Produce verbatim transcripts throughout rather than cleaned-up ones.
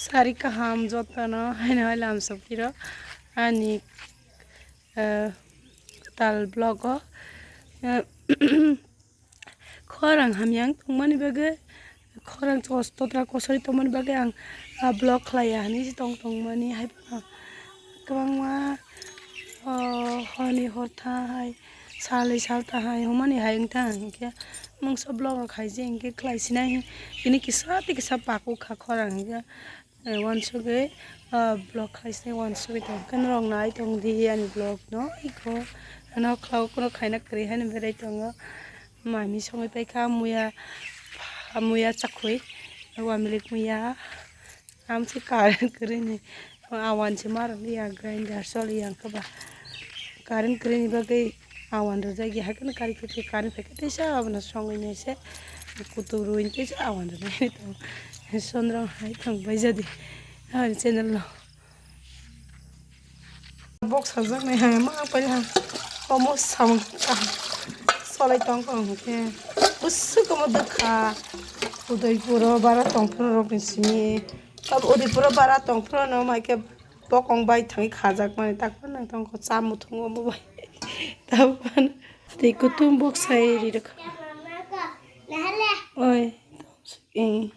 Tari kaham jotono haino hai lamsok phiro ani, eh, tal vlog o, eh, khorang hamya wng tongmani bagwi, khorang chos totra kosori tongmani bagwi ang, ah, vlog khlaiya hinwi se tong tongmani hai phano kwbangma, oh, horni hor tha hai, salni sal tha hai, humani hai wng tha hinkhe mungsa vlog rok hai je hinkhe khlai sinai hi, tini kisa tei kisa pakuk kha khorang hinkhe. Eh, wansugwi, ah, vlog khai se wansugwi tong khe norok nai tong di ani vlog no iko ano khwlao kheno khaina kwrwi haino berai tongo. Mami songwi paikha muya, muya chakhwi, wamilik muya. Amsi current kwrwini awan se marwk ya grinder choli ya khe ba. Current kwrwini bagwi awan rwjak ya, haikhe no kari khe current phaikhe teisa abono songwi nai se kutuk rwini teisa awan rwnai tong. Sonrong hai tong bai jadi ani channel no. Box sajak nai hai ma pai ha. Omo samung solai tong kong khe. Usuk omo dukha. Udaipuro bara tong phuru rok ni simi. Ab Udaipuro bara tong phuru no mai khe bokong bai thangwi khajak mani tak phano nang tong kho cha muthung omo bai. Tabuk phano tei kutung box sai ri rwkha. Oi, eh.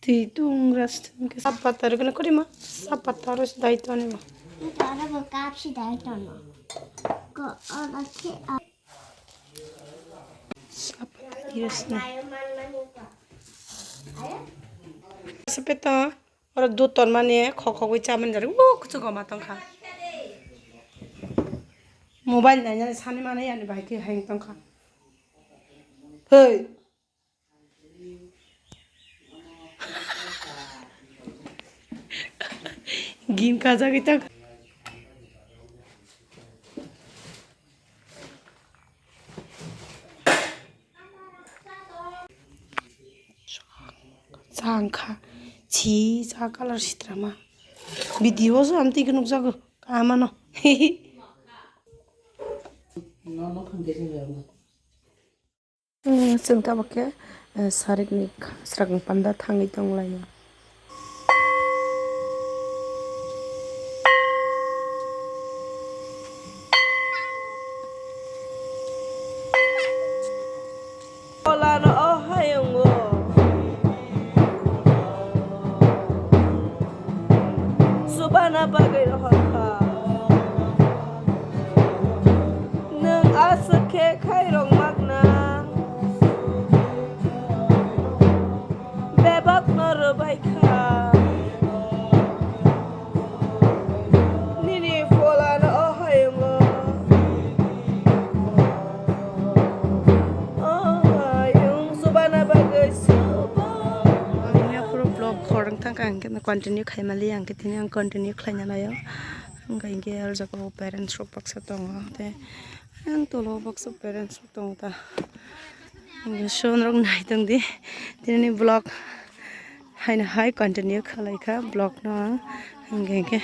Twi tung ras thang khe sap patar kene kori ma sap patar ros dai to ni ma. Tara bo kap si dai to no. Ko ala khe a. Sap patar iros na. Sepeto oro duton mani khok khok wi chaman jari u kuchu goma tong kha. Mobile nai nai sani mani ani bai khe hang tong kha. Hei. Gin kajagwi tak. Changkha. Chi cha color sitrama. Video so amtwi khe nukjago. Kamano. Chwng tabuk khe, eh, sarikni swkang panda thangwi tonglaio. Kolano o hayungo subana bagwi rohorkha. Nwng aswk khe khairok makna bebakno rwbai kha. Nini pholano o hayungo, o hayung subana bagwi suba. Ang yaphuru vlog khorang thangkha, ang khe continue khaimali, ang khe tini ang continue khlaina laio. Hwnkhe hinkhe o jaga o parents rok baksa tongo, tei ang tola o baksa parents rok tongo ta. Hwnkhe so norok nai tong di, tini vlog haino hai continue khlai kha vlog no ang. Hwnkhe hinkhe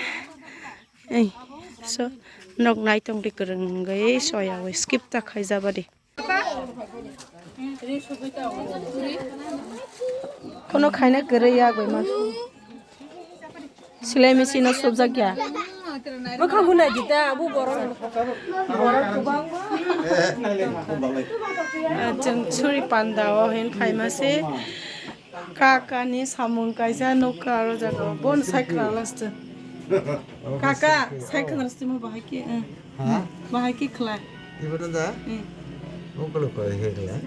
ei so norok nai tong di kwrwngwi soya wi skip ta khaijak di. Kono khaina kwrwi ya bai ma. Silai machine o subjak ya. Bwkha hwnai di ta, abo borok. Borok kwbangma. Ah, chwng suri panda o hin phaima se. Kaka ni samung kaisa nukha aro jaga o. Bon sai khna last. Kaka, sai khna last mo bahai ke. Eh. Ha? Bahai ke khlai. Ibo da? Eh. Ungkolo ko he khlai.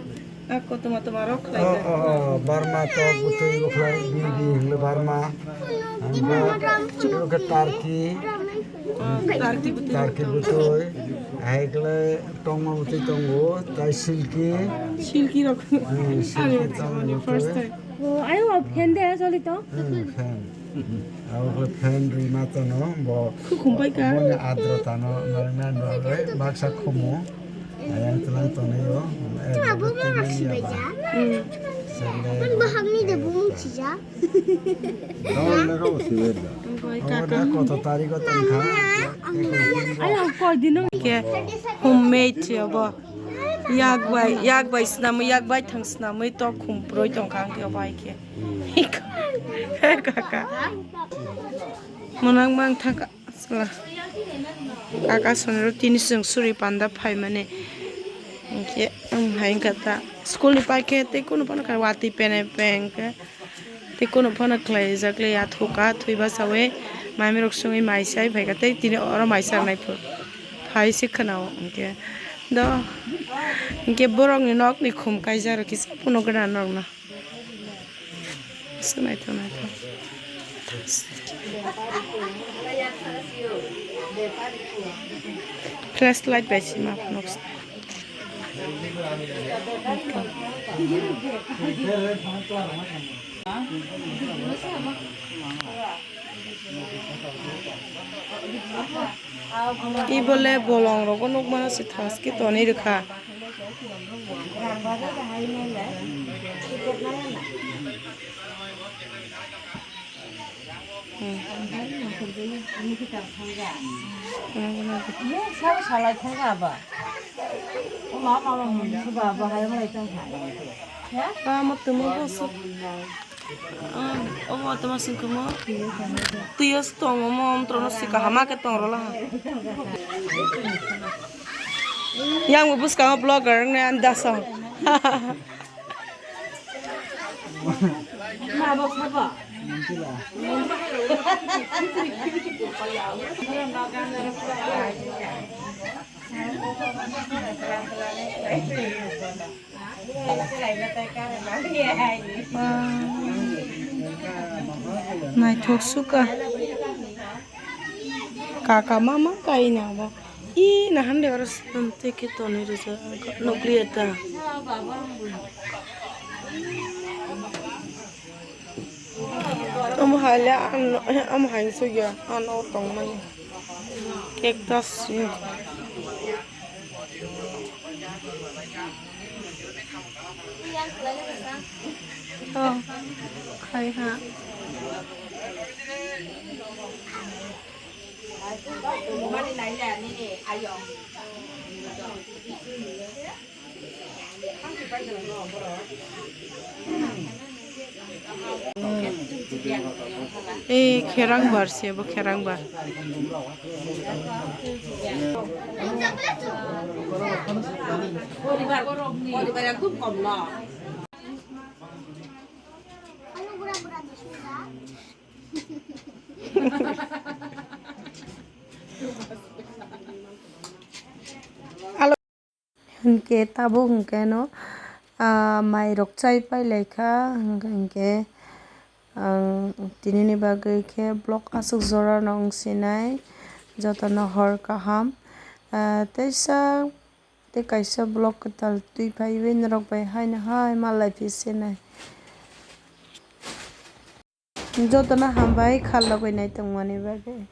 Ako tuma tuma rok khlai. Oh, oh, oh, Burma to butui bo khlai, bini bini hingle Burma. Ang ba, oke Turkey. Oh, Turkey butui. Turkey butui. Hai khlai tongma butui tongo, tai silky. Silky rok. Hmm, silky tongma butui. First time. Oh, ayo, fan de, joli to. Hmm, fan. Abo khe fan rwi ma tono, bo. Khukhum bai ka. Boni adro tano, norokna norok baksa khumu. Ayang tlang tonwi o. Abo mo rok sibai ja. Hmm. Sende. Bo hamni de bo mung sija. Dol le ro sibai ja. Bai kaka. Koto tarikh o tongkha. Ayo, koi dino. Ke homemade ya bo. Yak bai, yak bai swnamwi, yak bai thang swnamwi tok khum puroi tongkha ang khe obo hai khe. Kaka. Mwnang mang thangkha. Chwla. Kaka sonro tini chwng suri panda phaimani. Hinkhe, um, hai wngkha ta. School ni pai khe tei kunu phano kha watwi pene pe hinkhe. Tei kunu phano khlaijak le ya thuka, thwi basawi maimirok songwi mai sai phaikha tei tini oro mai charnai phuru phai se khwnao hinkhe. Do, hinkhe borokni nokni khum kaijak rok kisa phunuk gana norokno. Naithok, naithok. Flashlight bai se ma phunuk. Ibole bolong rogo nukmano se thaske tonwi rwkha. Hmm. Ba, mo tongmo bwswk. Ah, omo tongma singkhe mo. Twi o se tongo mo, omtro no se kaham ma khe tong rwla ha. Yang bo bwskango vlogger wngnai ani da song. Naithok suka. Kaka mama kaina bo. I nahan de oro tei khe tonwi rijak nukliya ta. Omo hai le ang, omo hai sugya ano tongmani cactus. Oh, khai ha. Eh, kherang bar se bo, kherang bar. Hinkhe tabuk hinkhe no, ah, mairok chai pai lai kha, hinkhe ang tinini bagwi khe vlog aswk jora no wng sinai, jotono hor kaham, ah, teisa tei kaisa vlog kwtal twi phaiwi norok bai haino hai ma lai phi sinai. Jotono hambai kha logwi nai tongmani bagwi.